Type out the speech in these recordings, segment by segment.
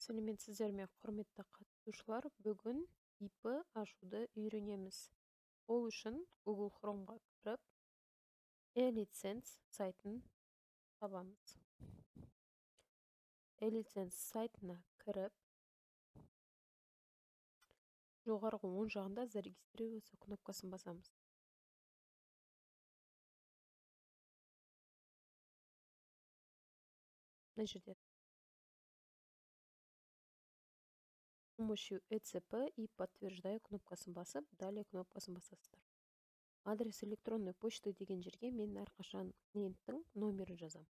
Сәлеметсіздер ме, құрметті қатысушылар! Бүгін ИП ашуды үйренеміз. Ол үшін Google Chromeға кіріп, e-лиценз сайтын табамыз. E-лиценз сайтына кіріп, жоғарғы оң жағында «Зарегистрироваться» кнопкасын басамыз. Мына жерде «С помощью ЭЦП» и «Подтверждаю» кнопкасын басып, «Далее» кнопкасын басасыздар. Адрес электронной почты деген жерге мен әрқашан клиенттің номерін жазамын.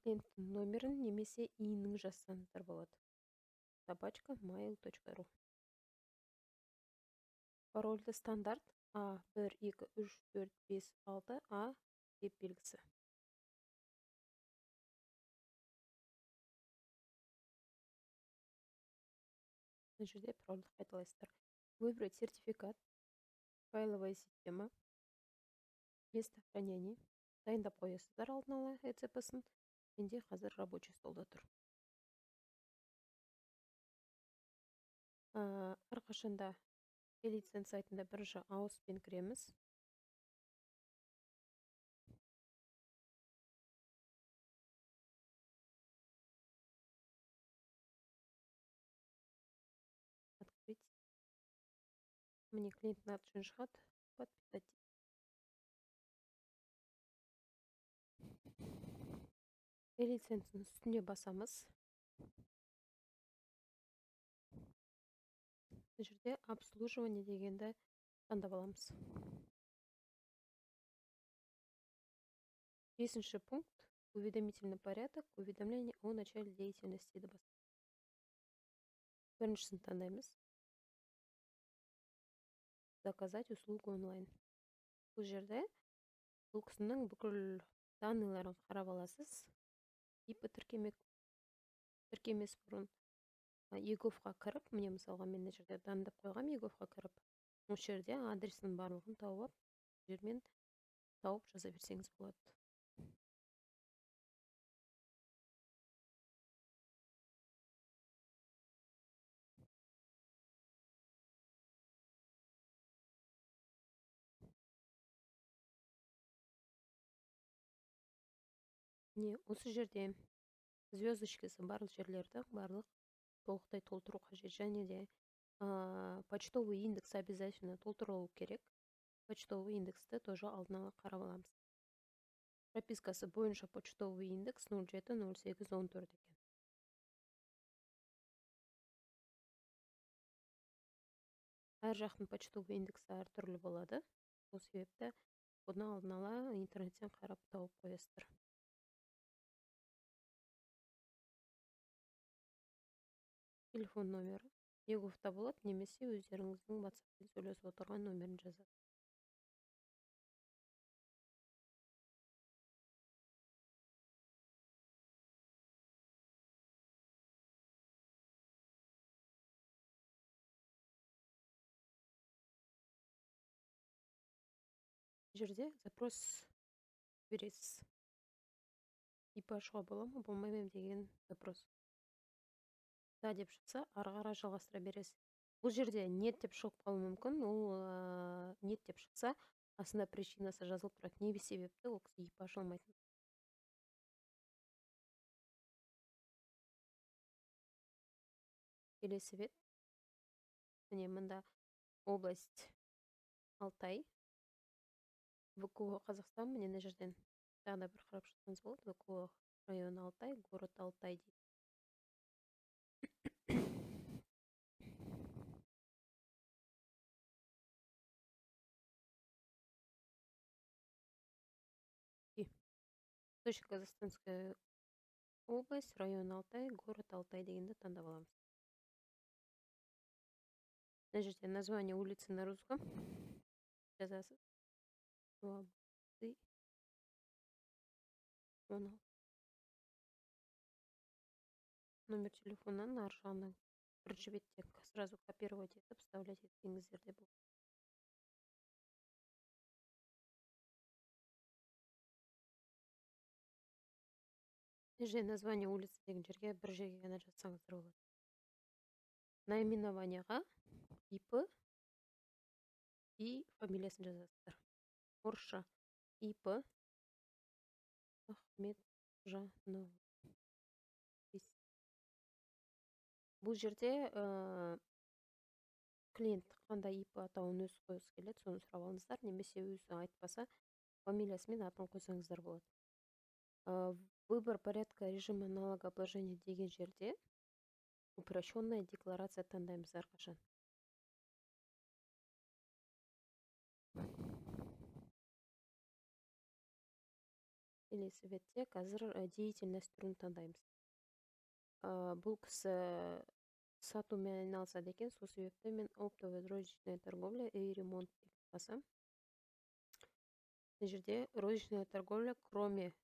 Клиенттің номерін немесе ИИН-ін жазсаңыздар болады. @mail.ru. Парольді стандарт А 1, 2, 3, 4, 5, 6, А деп белгісі. Мына жерде парольді қайталайсыздар. Выбрать сертификат, файловая система, место хранения. Дайындап қоясыздар алдын ала ЭЦП-сын. Менде қазір рабочий столда тұр. Әрқашанда e-лиценз сайтында бірінші ауызбен кіреміз. Открыть. Міне, клиенттің аты жөні шығады. Подписать. E-лиценздің үстіне басамыз. Мына жерде «Обслуживание» дегенді таңдап аламыз. Бесінші пункт «Уведомительный порядок», «Уведомление о начале деятельности» ді басамыз. Біріншісін таңдаймыз. «Заказать услугу онлайн». Бұл жерде бұл кісінің бүкіл данныйларын қарап аласыз. ИП тіркемес бұрын eGov-қа кіріп, міне, мысалға, мен мына жерде дайындап қойғам, eGov-қа кіріп, осы жерде адресінің барлығын тауып алып, жермен тауып жаза берсеңіз болады. Міне, осы жерде звездочкасы бар жерлерді барлық толықтай толтыру қажет. Және де почтовый индекс обязательно толтырылу керек. Почтовый индексті тоже алдын ала қарап аламыз. Пропискасы бойынша почтовый индекс 070814 екен. Әр жақтың почтовый индексі әртүрлі болады. Сол себепті бұны алдын ала интернеттен қарап тауып қоясыздар. Телефон номері eGov-та болады немесе өздеріңіздің WhatsApp-пен сөйлесіп отырған номерін жазады. Бұл жерде запрос бересіз. ИП ашуға бола ма, болмай ма деген запрос. Да деп шықса, ары қарай жалғастыра бересіз. Бұл жерде нет деп шығып қалуы мүмкін. Ол нет деп шықса, астында причинасы жазылып тұрады. Не себепті ол кісі ИП аша алмайтын. Келесі бет. Міне, мында область Алтай. ВКО Қазақстан, міне, мына жерден тағы да бір қарап шықсаңыз болады. ВКО район Алтай, город Алтай дейді. Восточно-Казахстанская область, район Алтай, город Алтай дегенді таңдап аламыз. Мына жерде название улицы на русском жазасыз. 16. Номер телефоннан ар жағынан бірінші бетте сразу копировать етіп, вставлять етсеңіздер де болады. Мына жерде название улицы деген жерге бір жерге ғана жазсаңыздар болады. Наименованияға ИП и фамилиясын жазасыздар. Орысша ИП Ахметжанова. Бұл жерде клиент қандай ИП атауын өзі қойғысы келеді, соны сұрап алыңыздар, немесе өзі айтпаса фамилиясы мен атын қойсаңыздар болады. Выбор порядка режима налогообложения деген жерде упрощенная декларация таңдаймыз әрқашан. Келесі бетте қазір деятельность түрін таңдаймыз. Бұл кісі сатумен айналысады екен, сол себепті мен оптовая розничная торговля и ремонт деп басам. Мына жерде розничная торговля, кроме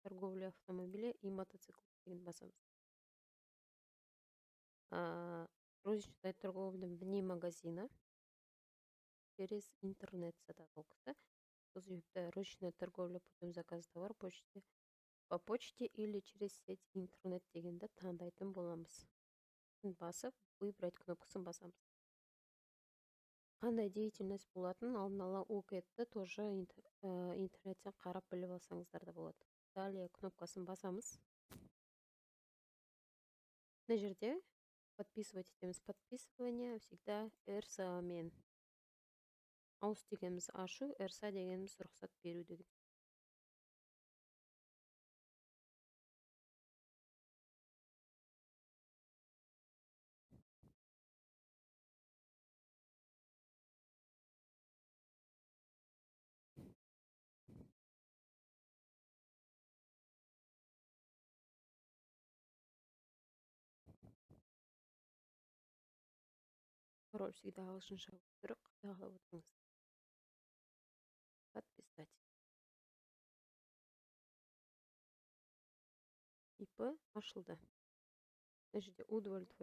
торговли автомобиля и мотоциклов деген басамыз. Розничная торговля вне магазина, через интернет сатады ол кісі. Сол себепті розничная торговля путем заказа товар по почте или через сеть интернет дегенді таңдайтын боламыз. Басып, выбрать кнопкасын басамыз. Қандай деятельность болатынын алдын ала ОКЭД-ті тоже интернеттен қарап біліп алсаңыздар да болады. Далее кнопкасын басамыз. Мына жерде подписывать етеміз. Подписывание всегда РСА мен. Ауыз дегеніміз ашу, РСА дегеніміз рұқсат беру деген. Пароль всегда ағылшынша болу керек, қадағалап отырыңыз. Подписать. ИП ашылды. Мына жерде удовлетворен.